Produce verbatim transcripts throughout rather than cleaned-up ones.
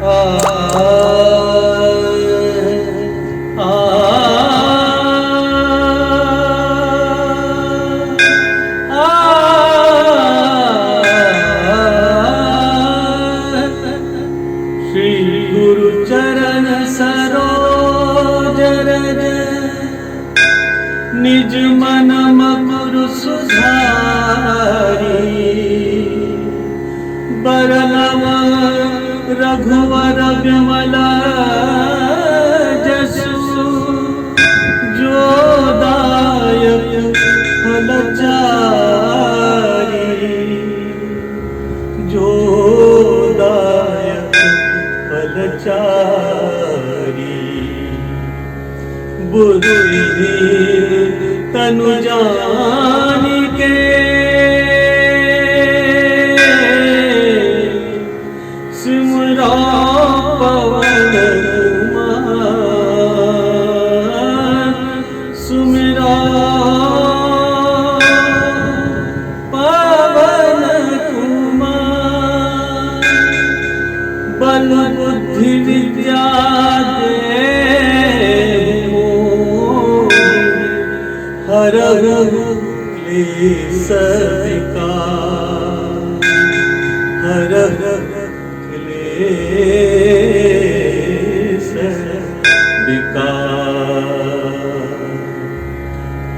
आ, आ, आ, श्री गुरु चरण सरोज रज, निज मन मकुर सुधारी। बरनउँ रघुवर बिमल जसु, जो दायक फल चारी, जो दायक फल चारी। बुद्धि तनु जानिके सुमिरउ पवन कुमार, सुमिरउ पवन कुमार। बल बुद्धि विद्या देहु मोहि, हरहु क्लेश विकार, हरहु क्लेश विकार। आ,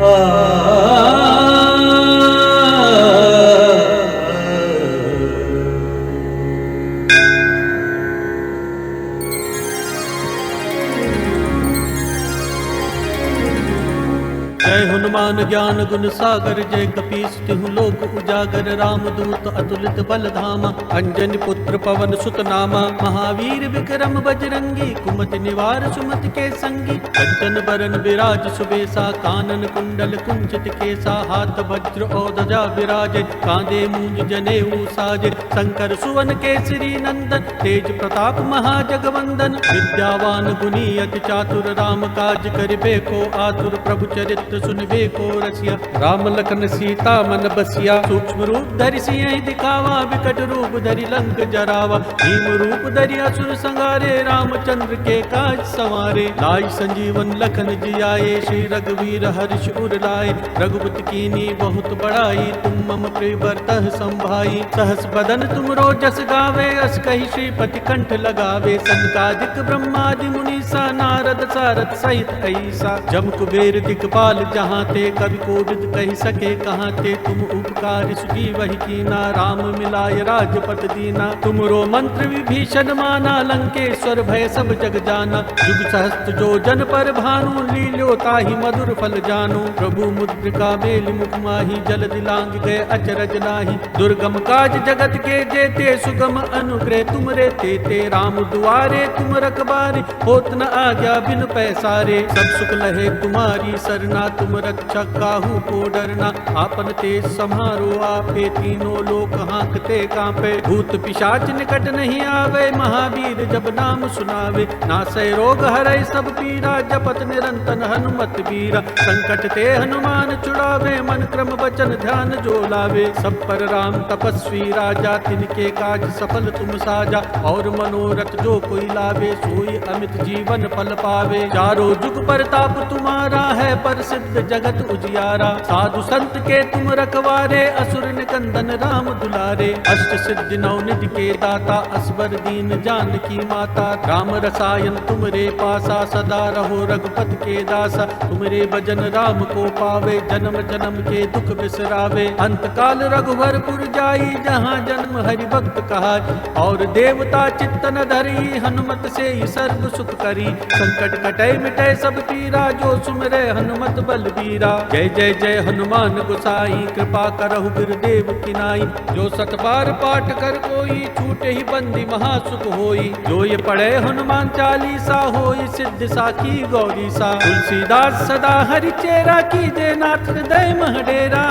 जय हनुमान ज्ञान गुण सागर, जय कपीस तिहु लोक उजागर। रामदूत अतुलित बल धामा, अंजनी पुत्र पवन सुत नामा। महावीर विक्रम बजरंगी, कुमति निवार सुमति के संगी। कंचन बरन विराज सुबेसा, कानन कुंडल कुंचित केसा। हाथ वज्र और ध्वजा विराजे, कांधे मूंज जनेऊ साजे। शंकर सुवन केसरी नंदन, तेज प्रताप महाजगवंदन। विद्यावान गुणी अति चातुर, राम काज करिबे को आतुर। प्रभु चरित्र सुनिबे को रसिया, राम लखन सीता मन बसिया। सूक्ष्म रूप धरि सियहि दिखावा, विकट रूप धरि लंक जरावा। भीम रूप धरि असुर संहारे, रामचंद्र के काज संवारे। लाई संजीवन लखन जियाए, श्री रघुवीर हर्ष उर लाए। रघुपति कीन्ही बहुत बड़ाई, तुम मम प्रिय भरतहि सम भाई। सहस बदन तुमरो जस गावे, अस कहि श्रीपति कंठ लगावे। सनकादिक ब्रह्मादि मुनीसा, नारद सारद सहित अईसा। जम कुबेर दिखपाल जहाँ ते, कवि कोविद कहि सके कहाँ ते। तुम उपकारी सुग्रीवहि कीना, राम मिलाय राजपद दीना। तुमरो मंत्र विभीषण माना, लंकेश्वर भय सब जग जाना। जुग सहस्त्र जो जन पर भानु, लील्यो ताहि मधुर फल जानु। प्रभु मुद्रिका मेलि मुख माहि, जलधि लांघि गए अचरज नाहि। दुर्गम काज जगत के जेते, सुगम अनुग्रह तुमरे तेते। राम दुआरे तुम रखबारे, होत न आज्ञा बिनु पैसारे। सब सुख लहे तुम्हारी सरना, तुम रक्षक काहू को डरना। आपन तेज सम्हारो आपे, तीनों लोक हाँकते काँपे। भूत पिशाच निकट नहीं आवे, महावीर जब नाम सुनावे। नासै रोग हरै सब पीरा, जपत निरंतर हनुमत बीरा। संकट ते हनुमान छुड़ावे, मन क्रम वचन ध्यान जो लावे। सब पर राम तपस्वी राजा, तिनके काज सफल तुम साजा। और मनोरथ जो कोई लावे, सोई अमित जीवन फल पावे। चारों जुग परताप तुम्हारा है, प्रसिद्ध जगत उजियारा। साधु संत के तुम रखवारे, असुर निकंदन राम दुलारे। अष्ट सिद्धि नौ निधि के दाता, असवर दीन जानकी माता। राम रसायन तुमरे पासा, सदा रहो रघुपति के दासा। तुमरे भजन राम को पावे, जन्म जन्म के दुख बिसरावे। अंत काल रघुवर पुर जाई, जहाँ जन्म हरि भक्त कहाई। और देवता चित्त न धरी, हनुमत सेई सर्व सुख करी। संकट कटै मिटै सब पीरा, जो सुमिरै हनुमत बलबीरा। जय जय जय हनुमान गोसाई, कृपा करहु गुरुदेव की नाई। जो सत बार पाठ कर कोई, छूटहि बंदी महा सुख होई। जो ये पढ़े हनुमान चालीसा, होई सिद्ध साखी गौरीसा। तुलसीदास सदा हरि चेरा, कीजे नाथ हृदय मह डेरा।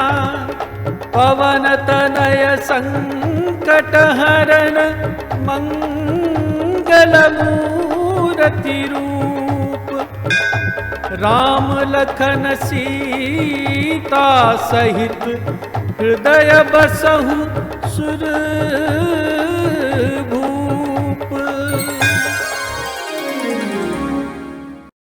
पवन तनय संकट हरण मंगल मूरति रूप। राम लखन सीता सहित हृदय बसहु सुर